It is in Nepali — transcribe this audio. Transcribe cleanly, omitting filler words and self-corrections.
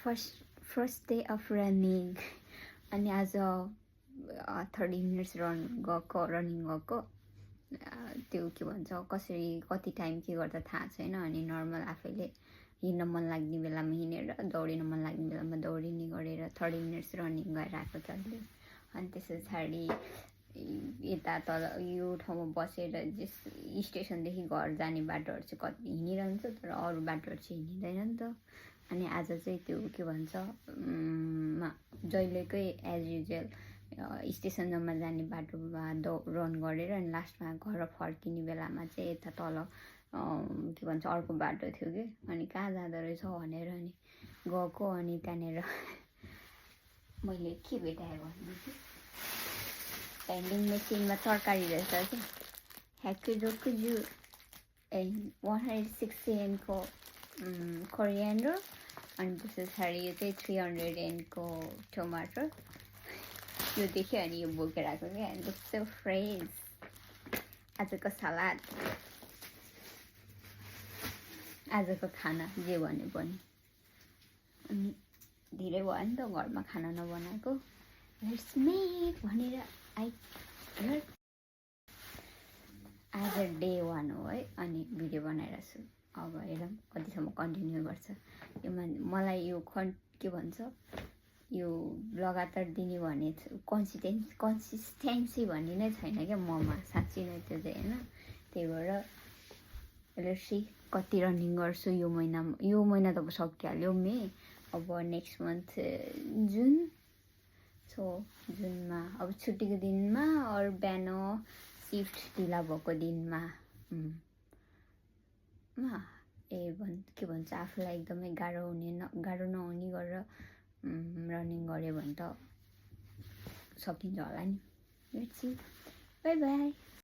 फर्स्ट डे अफ रनिङ अनि आज 30 मिनट्स रनिङ गएको त्यो के भन्छ कसरी कति टाइम के गर्दा थाहा छैन अनि नर्मल आफैले हिँड्न मन लाग्ने बेलामा हिँडेर दौडिन मन लाग्ने बेलामा दौडिने गरेर 30 मिनट्स रनिङ गरेर आएको छ अहिले अनि त्यस पछाडि यता तल यो ठाउँमा बसेर स्टेसनदेखि घर जाने बाटोहरू चाहिँ कति हिँडिरहन्छ तर अरू बाटोहरू चाहिँ हिँडिँदैन नि त अनि आज चाहिँ त्यो के भन्छ जहिलेकै एज युजुअल स्टेसनमा जाने बाटोमा रन गरेर अनि लास्टमा घर फर्किने बेलामा चाहिँ यता तल के भन्छ अर्को बाटो थियो कि अनि कहाँ जाँदो रहेछ भनेर अनि गएको अनि त्यहाँनिर मैले के भेटाएँ भनेदेखि भेन्डिङ मेसिनमा तरकारी रहेछ कि ह्याकुजु 160 एनको कोरिएन्डर अनि त्यस पछाडि यो चाहिँ 300 एनको टमाटर यो देख्यो अनि यो बोकेर आएको क्या एन्ड इट्स सो फ्रेस आजको सलाद आजको खाना जे भने पनि अनि धेरै भयो नि त घरमा खाना नबनाएको लेट्स मेक भनेर आज डे 1 हो है अनि भिडियो बनाइरहेको छु अब हेरौँ कतिसम्म कन्टिन्यू गर्छ यो मलाई यो के भन्छ यो लगातार दिने भने कन्सिस्टेन्सी भन्ने नै छैन क्या ममा साँच्ची नै त्यो चाहिँ होइन त्यही भएर लेट्सी कति रनिङ गर्छु यो महिना त अब सकिहाल्यो मे अब नेक्स्ट मन्थ जुन सो जुनमा अब छुट्टीको दिनमा अरू बिहान सिफ्ट ढिला भएको दिनमा के भन्छ आफूलाई एकदमै गाह्रो नहुने गरेर रनिङ गऱ्यो भने त सकिन्छ होला नि लेट्स सी बाई बाई